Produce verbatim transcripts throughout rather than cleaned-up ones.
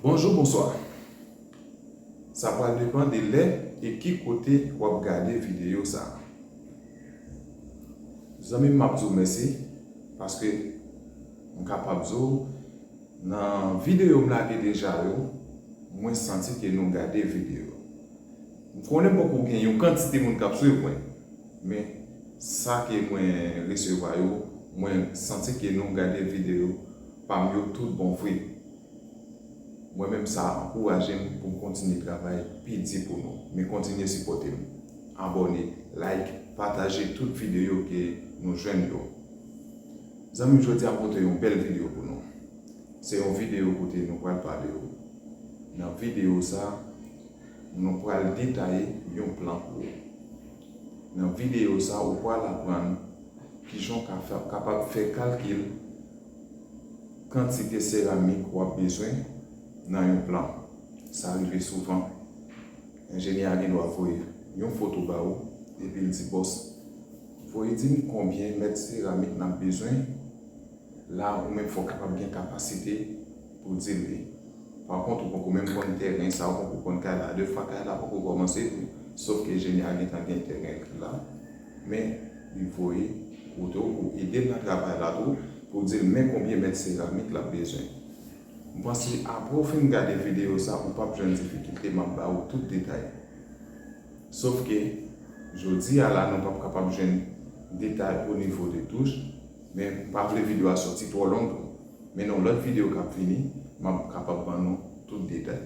Bonjou, bonswa. Sa pral depann de lè e ki kote w ap gade videyo sa a. Zanmi m, m ap di w mèsi paske m kapab di w nan videyo m lage deja yo, mwen santi ke nou gade videyo. M konnen poko gen yon kantite moun k ap swiv mwen, men sa ke mwen resevwa yo, mwen santi ke nou gade videyo pa m yo tout bon vre. Mwen menm, sa ankouraje m pou m kontinye travay pi di pou nou. Men kontinye sipòte m. Abòne, like, pataje tout videyo ke nou jwenn yo. Zanmi, jodi a m pote yon bèl videyo pou nou. Se yon videyo kote nou pral pale w. Nan videyo sa, nou pral detaye yon plan pou ou. Nan videyo sa, ou pral aprann kijan w ka fè, kapab fè kalkil kantite seramik w ap bezwen nan yon plan. Sa rive souvan. Enjenyè a gen dwa voye yon foto ba ou, epi l di, "Bòs, voye di m konbyen mèt seramik n ap bezwen." La, ou menm fò w kapab gen kapasite pou di l li. Pa kont, ou poko menm konn tèren sa, ou poko konn kay la, defwa kay la poko kòmanse vre, sòf ke enjenyè a gentan gen tèren ki la, men li voye kote w pou ede l nan travay la tou, pou di l men konbyen mèt seramik l ap bezwen. M panse apre w fin gade videyo sa, ou p ap jwenn difikilte, m ap ba ou tout detay. Sòf ke, jodi a la, nou p ap kapab jwenn detay o nivo de touch, men m pa vle videyo a sòti twò long tou. Men nan yon lòt videyo k ap vini, m ap kapab ban nou tout detay.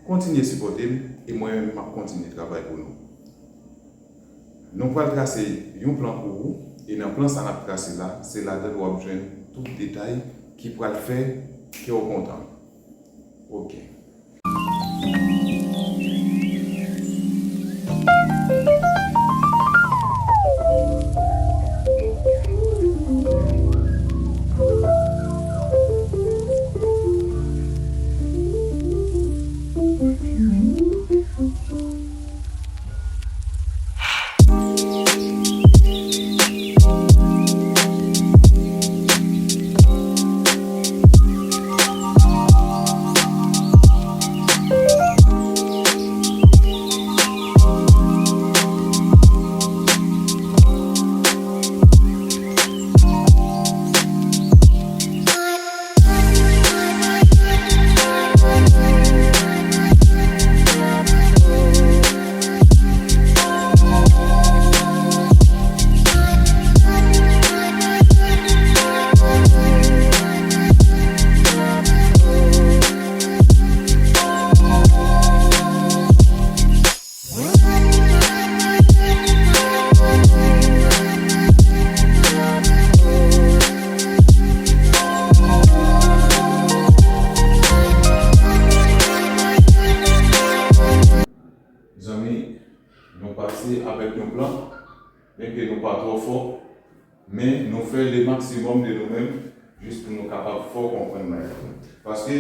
Kontinye sipòte m, e mwen menm, m ap kontinye travay pou nou. Nou pral trase yon plan pou ou, e nan plan sa n ap trase la, se ladan l w ap jwenn tout detay ki pral fè kè w kontan. Oke. Zanmi, nou pase avèk yon plan, menm ke nou pa twò fò, men nou fè le maksimòm de nou menm, jis pou nou kapab fè w konprann bagay la. Paske,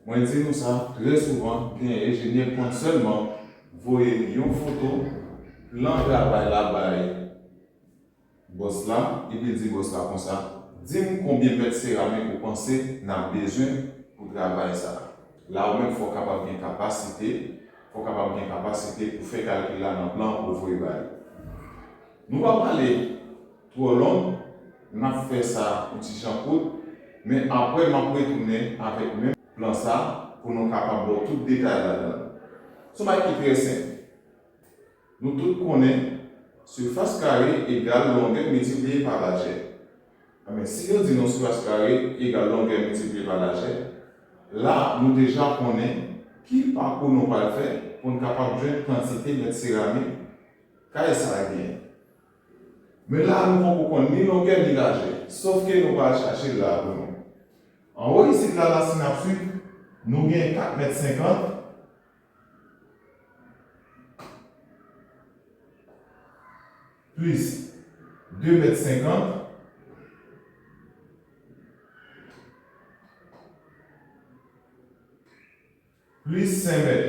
mwen di nou sa, trè souvan, gen enjenyè k konn sèlman voye yon foto, plan travay la bay bòs la, epi l di bòs la konsa, "Di m konbyen mèt seramik ou panse n ap bezwen pou travay sa a." La, ou menm, fò w kapab gen kapasite, fò w kapab gen kapasite pou fè kalkil la nan plan ou voye ba li. Nou p ap pale twò long, n ap fè sa yon ti jan kout, men apre m ap retounen avèk menm plan sa pou nou kapab ba w tout detay ladan l. Se yon bagay ki trè senp. Nou tout konnen, sifas kare egal longè miltipliye pa lajè. Enben, si yo di nou sifas kare egal longè miltipliye pa lajè, la, nou deja konnen ki pakou nou pral fè pou n kapab jwenn kantite mèt seramik kay sa a genyen. Men la, nou poko konn ni longè ni lajè, sòf ke nou pral chache l la pou nou. Anwo isit la, la si n ap swiv, nou gen kat mèt senkant plis de mèt senkant plis senk mèt.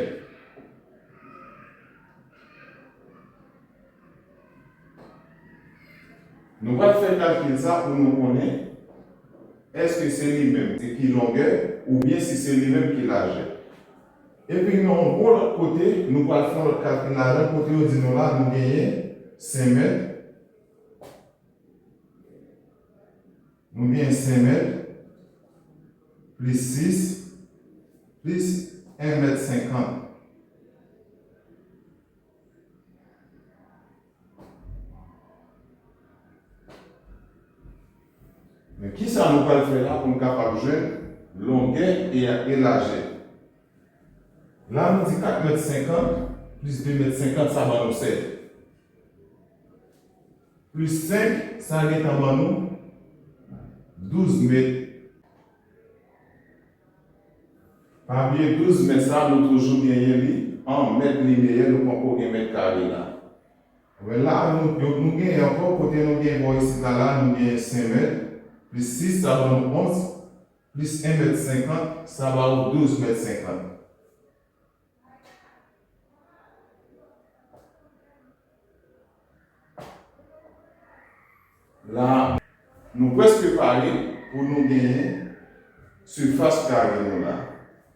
Nou pral fè kalkil sa pou nou konnen èske se li menm ki longè oubyen si se li menm ki lajè. Epi nan yon bon lòt kote, nou pral fè yon lòt kalkil ladan, kote yo di nou la, nou genyen senk mèt. Nou genyen senk mèt plis sis plis en mèt senkant. Men kisa nou pral fè la pou n kapab jwenn longè e, e lajè? La, nou di kat mèt senkant plis de mèt senkant, sa ban nou sèt. Plis senk, sa gentan ban nou douz mèt. Pa bliye, douz mèt sa, nou toujou genyen li an mèt limeyè, nou poko gen mèt kare la. Men la, nou, nou, nou genyen ankò, kote nou gen bò isit la, la, nou genyen senk mèt, plis sis, sa ban nou onz, plis en mèt senkant, sa ba ou douz mèt senkant. La, nou prèske pare pou nou genyen sifas kare nou la.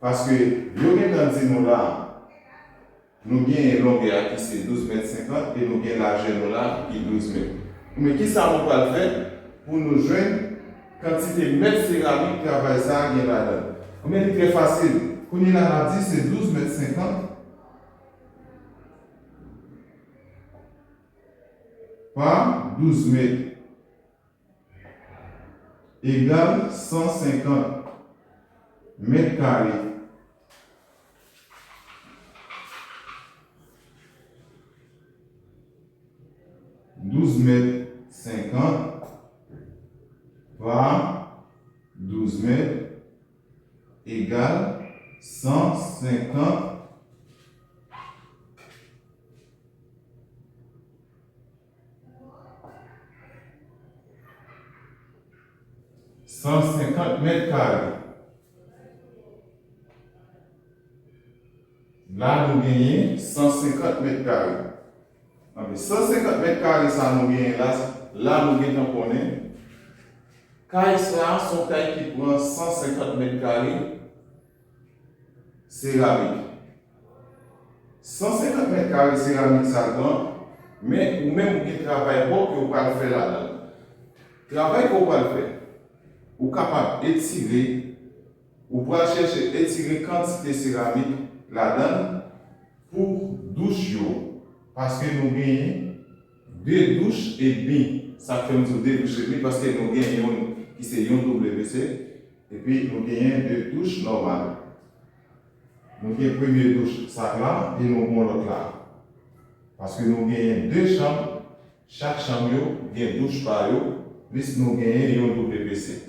Paske yo gentan di nou la, nou genyen longè a ki se douz mèt senkant e nou gen lajè nou la ki douz mèt. Men kisa nou pral fè pou nou jwenn kantite mèt seramik travay sa a gen ladan l? Men li trè fasil. Kounye la, n ap di se douz mèt senkant pa douz mèt egal san senkant mèt kare. Douz mèt senkant pa douz mèt egal san senkant, san senkant mèt kare. La, nou genyen san senkant mèt kare. Anben, san senkant mèt kare sa nou genyen la, la nou gentan konnen kay sa a se yon kay ki pran san senkant mèt kare seramik. San senkant mèt kare seramik sa l pran, men ou menm ou gen travay pa w ke w pral fè ladan l. Travay ke w pral fè, ou kapab etire, ou pral chèche etire kantite seramik ladan l pou douch yo, paske nou genyen de douch edmi. Sa k fè m di w de douch edmi, paske nou gen youn ki se yon W C, epi nou genyen de douch nòmal. Nou gen premye douch sa k la, e nou gen lòt la. Paske nou genyen de chanm, chak chanm yo gen douch pa yo, plis nou genyen yon W C.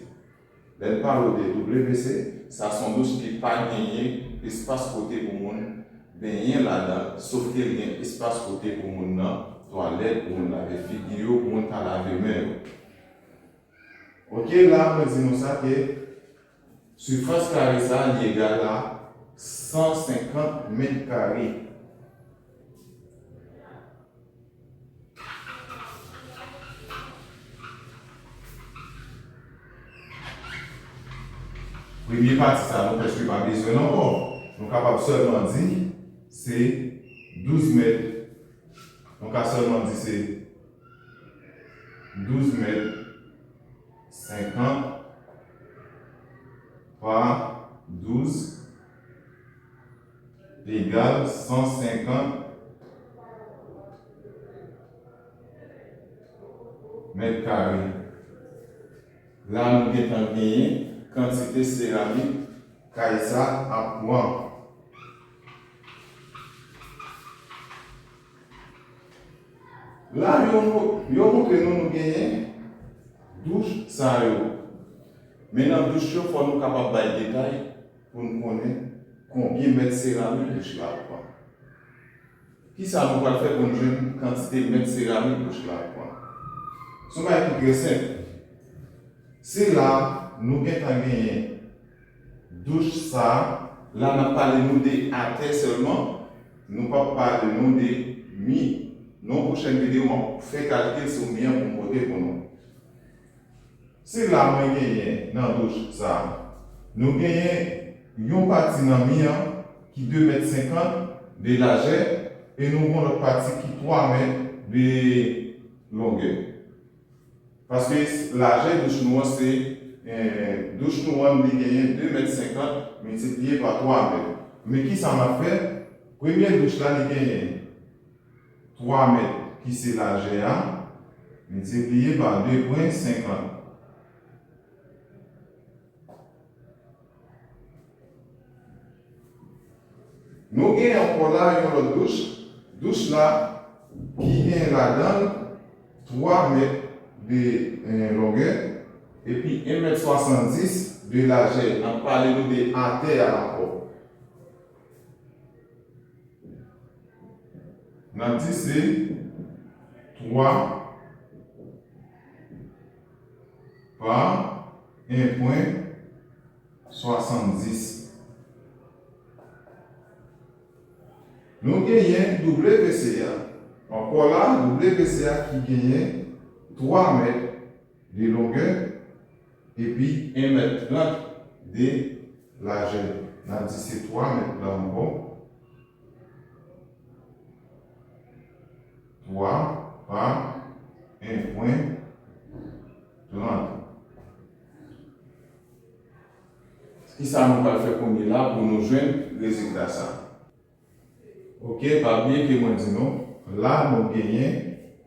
Lè n pale w de W C, sa se yon douch ki pa genyen espas kote pou moun benyen ladan l, sof ke l gen espas kote pou moun nan twalèt, pou moun lave figi yo, pou moun ka lave men yo. Oke, la mwen di nou sa ke sifas kare sa li egal a san senkant mèt kare. Premye pati sa, nou prèske pa bezwen l ankò. Nou kapab sèlman di se douz mèt. Nou ka sèlman di se douz mèt senkant pa douz egal san senkant mèt kare. La, nou gentan genyen kantite seramik kay sa ap pran. La, yo, yo montre nou, nou genyen douch sa yo. Men nan douch yo, fò nou kapab bay detay pou n konnen konbyen mèt seramik douch la ap pran. Kisa nou pral fè pou n jwenn kantite mèt seramik douch la ap pran? Se yon bagay ki trè senp. Se la, nou gentan genyen douch sa, la n ap pale nou de atè sèlman, nou p ap pale nou de mi. Nan yon pwochèn videyo, m ap fè kalkil sou mi an pou m pote pou nou. Se la mwen genyen nan douch sa, nou genyen yon pati nan mi an ki de mèt senkant de lajè, e nou gen yon lòt pati ki twa mèt de longè. Paske lajè douch nou an se, eh, douch nou an li genyen de mèt senkant miltipliye pa twa mèt. Men kisa m ap fè? Premye douch la li genyen twa mèt ki se lajè a, miltipliye pa de pwen senkant. Nou gen ankò la yon lòt douch. Douch la ki gen ladan l twa mèt de, eh, longè, epi en mèt swasanndis de lajè. N ap pale nou de atè a ankò. N ap di se twa pa en pwen swasanndis. Nou genyen W C a. Ankò la, W C a ki genyen twa mèt de longè epi en mèt trant de lajè. N ap di se twa mèt la ankò. Twa pa en pwen trant. Kisa nou pral fè kounye la pou nou jwenn rezilta sa? Ok, pa bliye ke mwen di nou, la nou genyen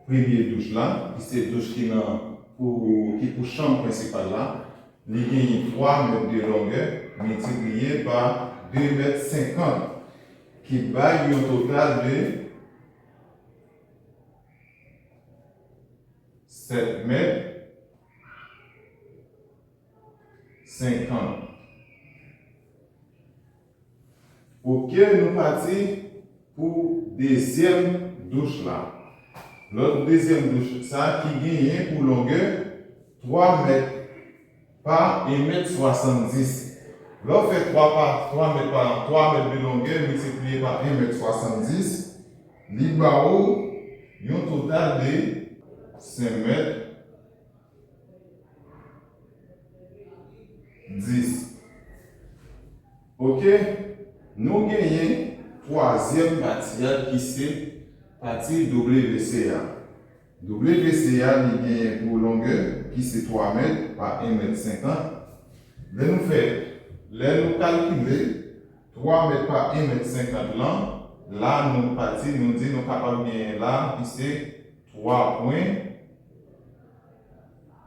premye douch la, ki se douch ki nan, pou, ki pou chanm prensipal la, li genyen twa mèt de longè, miltipliye pa de mèt senkant, ki bay yon total de sèt mèt senkant. Ok, nou pati pou dezyèm douch la. Lòt dezyèm douch sa ki genyen pou longè twa mèt pa en mèt swasanndis. Lè w fè twa pa, twa mèt pa twa mèt de longè miltipliye pa en mèt swasanndis, li ba w yon total de senk mèt dis. Ok, nou genyen twazyèm pati a ki se pati W C a. W C a li genyen pou longè ki se twa mèt pa en mèt senkant. Lè nou fè, lè nou kalkile twa mèt pa en mèt senkant lan, la nou pati, nou di nou kapab genyen la ki se twa pwen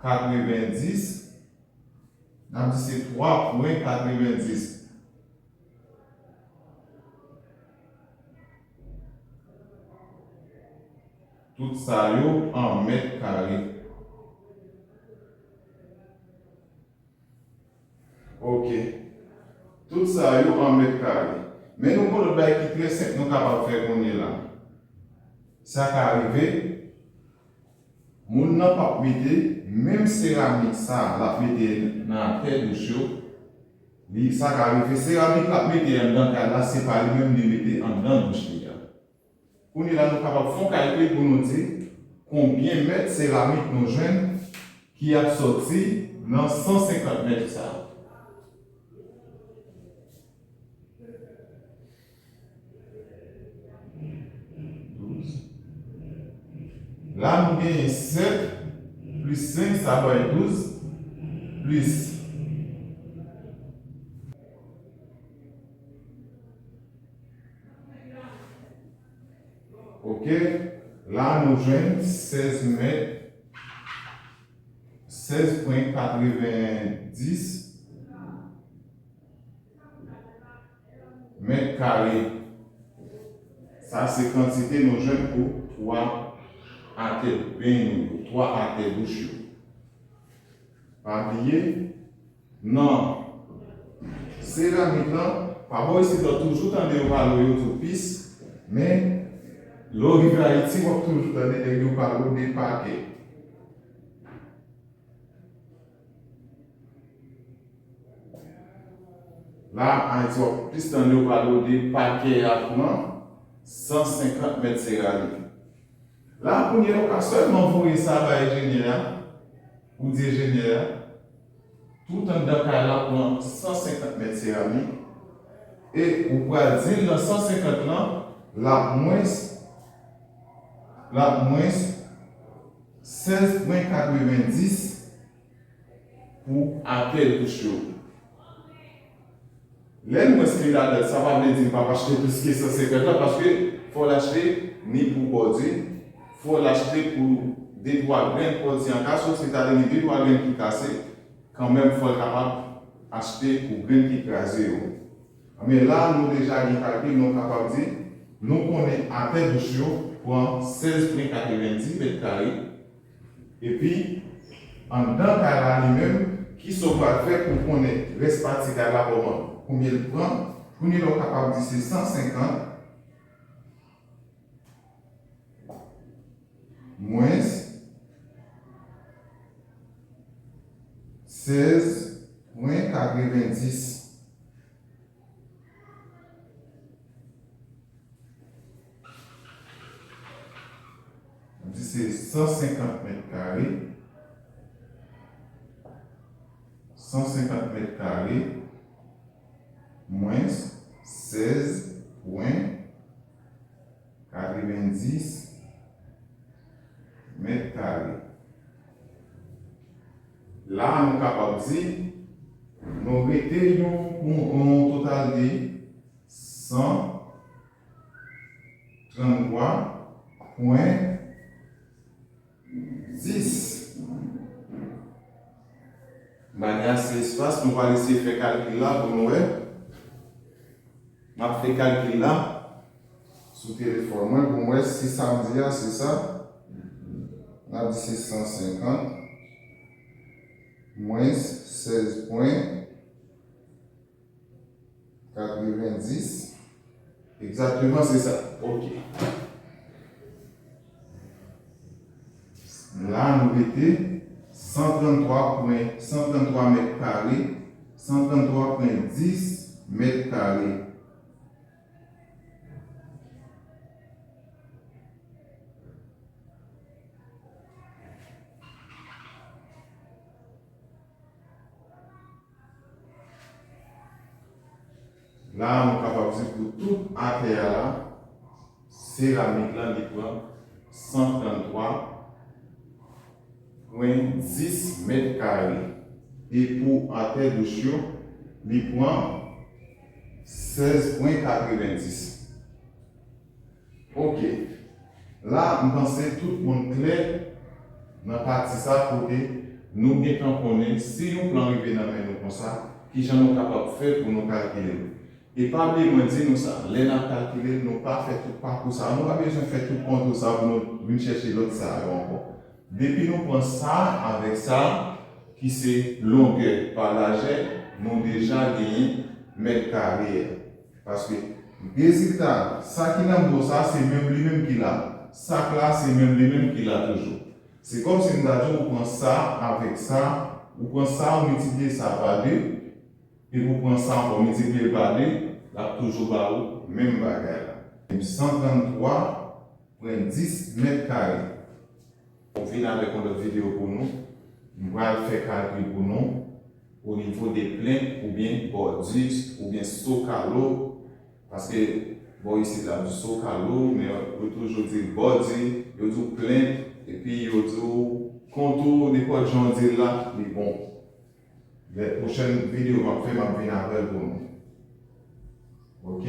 katrevendis. N ap di se twa pwen katrevendis. Tout sa yo an mèt kare. Ok. Tout sa yo an mèt kare. Men nou gen lòt bagay ki trè senp nou kapab fè kounye la. Sa ka rive, moun nan p ap mete menm seramik sa l ap mete nan atè douch yo. Li, sa ka rive, seramik l ap mete anndan kay la, se pa li menm li mete anndan douch li a. Kounye la, nou kapab fè yon kalkil pou nou di konbyen mèt seramik nou jwenn ki ap sòti nan san senkant mèt sa yo. Douz. La, nou genyen sèt plis senk, sa bay douz, plis. Ok, la, nou jwenn sèz mèt, sèz pwen katrevendis mèt kare. Sa se kantite nou jwenn pou twa atè beny nou yo, twa atè douch yo. Pa bliye, nan seramik lan, pa bò isit la w toujou tande yo pale w yo tou pis, men lè w rive Ayiti, w ap toujou tande nèg yo pale w de pakè. La, Ayiti, w ap plis tande yo pale w de pakè a pran san senkant mèt seramik. La, kounye a, ou ka sèlman voye sa bay enjenyè a, ou di enjenyè a, tout anndan kay la pran san senkant mèt seramik, E ou pral di l nan san senkant lan, l ap mwens, l ap mwens sèz pwen katrevendis pou atè douch yo. Lè l mwens li ladan, sa pa vle di m p ap achte plis ke san senkant lan, paske fò l achte ni pou bòdi, fò l achte pou de twa grenn bòdi an ka soti, sètadi ni de twa grenn ki kase, kanmenm fò l kapab achte pou grenn ki kraze yo. Men la, nou deja gen kalkil, nou kapab di, nou konnen atè douch yo pran sèz pwen katrevendis mèt kare, epi anndan kay la li menm, kisa w pral fè pou konnen rès pati kay la kòman, konbyen l pran, kounye la w kapab di se san senkant, mwens sèz pwen katrevendis. Di se san senkant mèt kare, san senkant mèt kare, mwens sèz pwen katrevendis mèt kare. La, nou kapab di, nou rete yon, yon, yon total de san tranntwa pwen dis. M pa gen ase espas, nou pral eseye fè kalkil la pou nou wè. M ap fè kalkil la sou telefòn mwen pou m wè si sa m di a se sa. N ap di se san senkant mwens sèz pwen katrevendis. Egzakteman, se sa. Ok. La, nou mete san tranntwa pwen, san tranntwa mèt kare, san tranntwa pwen dis mèt kare. La, nou kapab di pou tout atè a la, seramik la, li pran san tranntwa pwen dis mèt kare. E pou atè douch yo, li pran sèz pwen katrevendis. Ok. La, m panse tout moun klè nan pati sa kote nou gentan konnen si yon plan rive nan men nou konsa, kijan nou kapab fè pou nou kalkile l. E pa bliye mwen di nou sa, lè n ap kalkile l, nou pa fè tout pakou sa a, nou pa bezwen fè tout kontwou sa a pou nou vin chèche lòt sa yo ankò. Depi nou pran sa avèk sa, ki se longè pa lajè, nou deja genyen mèt kare a. Paske rezilta, sa ki nan bò sa, se menm li menm ki la. Sa k la, se menm li menm ki la toujou. Se kòmsi m ta di w, ou pran sa avèk sa, ou pran sa, ou miltipliye sa pa de, epi ou pran sa ankò, ou miltipliye l pa de, l ap toujou ba ou menm bagay la. San tranntwa pwen dis mèt kare. Mwen vin avèk yon lòt videyo pou nou. M pral fè kalkil pou nou o nivo de plent oubyen bòdi oubyen sokalo. Paske bò isit la, yo di sokalo, men yo toujou di bòdi, yo di w plent, epi yo di w kontwou, nenpòt jan w di l la, li bon. Lè pwochèn videyo m ap fè, m ap vin avè l pou nou. Ok?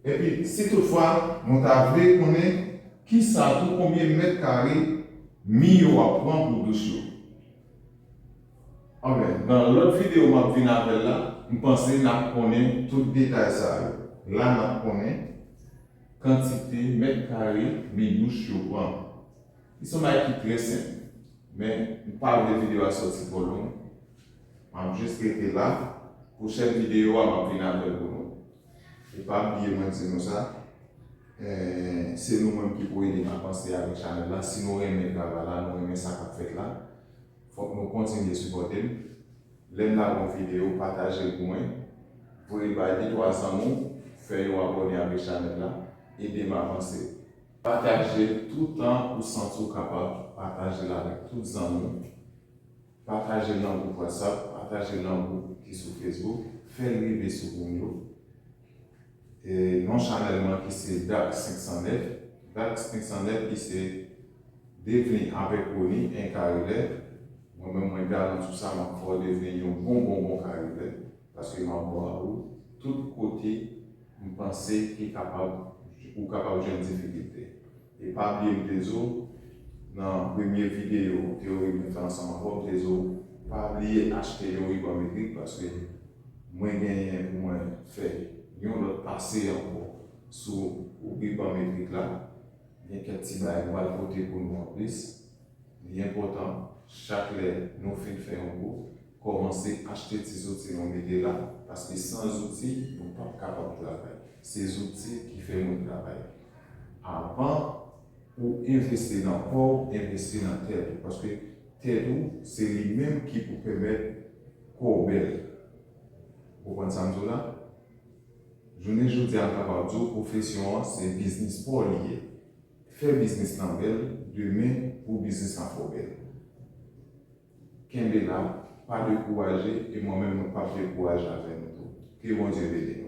Epi, si toutfwa nou ta vle konnen kisa tou, konbyen mèt kare mi yo ap pran pou douch yo. Anben, nan lòt videyo m ap vin avè l la, m panse n ap konnen tout detay sa yo. La, n ap konnen kantite mèt kare mi douch yo pran. Li se yon bagay ki trè senp. Men, m pa vle videyo a sòti twò long. M ap jis rete la. Pwochèn videyo a, m ap vin avè l pou nou. E pa bliye mwen di nou sa. Eh, se nou menm ki pou ede m avanse avèk chanèl la. Si nou renmen travay la, nou renmen sa k ap fèt la, fòk nou kontinye sipòte m. Lè m lage yon videyo, pataje l pou mwen. Voye l bay de twa zanmi w, fè yo abòne avèk chanèl la, ede m avanse. Pataje l toutan ou santi w kapab, pataje l avèk tout zanmi w. Pataje l nan gwoup WhatsApp, pataje l nan gwoup ki sou Facebook, fè l rive sou moun yo. E non chanèl mwen ki se Dak senk san nèf. Dak senk san nèf ki se Devni avèk Rony en karilè. Mwen menm mwen garan sou sa, m ap fè w devni yon bon bon bon karilè. Paske m ap ba ou tout kote m panse ki kapab, ou kapab jwenn difikilte. E pa bliye m te di w nan premye videyo teyori mwen fè ansanm avè w, m te di w pa bliye achte yon riban metrik paske mwen genyen pou mwen fè yon lòt pase ankò sou riban metrik la. Gen kèk ti bagay mwen pral pote pou nou anplis. Li enpòtan, chak lè nou fin fè yon kou, kòmanse achte ti zouti nou mete la, paske san zouti, nou p ap kapab travay. Se zouti ki fè nou travay. Avan ou envesti nan kò w, envesti nan tèt ou, paske tèt ou, se li menm ki pou pèmèt kò w bèl. Ou konprann sa m di w la? Jounen jodi a, m kapab di w, pwofesyon an, se biznis pa w li ye. Fè biznis lan bèl, demen pou biznis lan fè w bèl. Kenbe la, pa dekouraje, e mwen menm, mwen p ap dekouraje avè nou tou. Ke Bondye beni.